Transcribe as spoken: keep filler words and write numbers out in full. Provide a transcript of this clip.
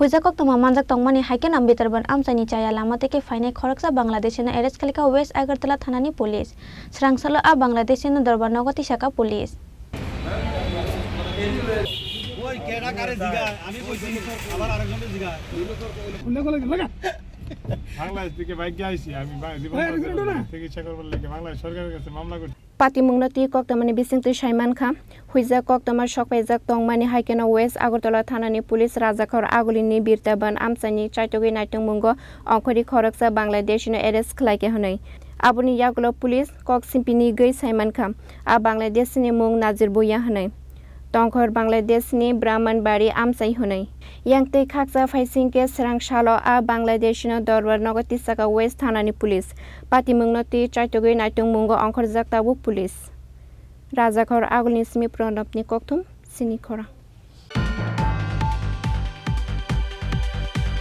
Huijak koktwma manjak tongmani hai kheno Bitarban amchaini chaya lama tei khe phainai khoroksa Bangladeshino arrest khlaikha West Agartala thanani police. Srangsalo a Bangladeshino dorbar nogo tisakha police. ওই কেডা কারে জিগায়? আমি কইছি, আবার আরেকজনকে জিগায়। বাংলাদেশ থেকে বাইক আইছি আমি, বা-, জীবন এই, বাঁচানোর জন্য। চিকিৎসা করবার লাগে বাংলাদেশ সরকারের কাছে মামলা করছি। Patimungno twi koktwmani bisingtwi saimankha, huijak koktwma sokpaijak tongmani hai kheno West Agartala thanani police Rajakhor Agulini Birtaban amchaini chaitogwi naitongmungo ongkhorwi khoroksa Bangladeshino arrest khlaikha hwnwi. Aboni yagulo police kok simpini gwi saimankha, a Bangladeshini mung Nazir Bhuiya hwnwi. Tongkhor Bangladeshni Brahmanbari amchai hwnwi. Yang tei khaksa phaising khe srang salo a Bangladeshino dorbar nogo tisaka West thanani police. Patimungno twi chaitogwi naitongmungo ongkhorjak tabuk police. Rajakhor Agulini simi Pranabni kokthum, chini khorang.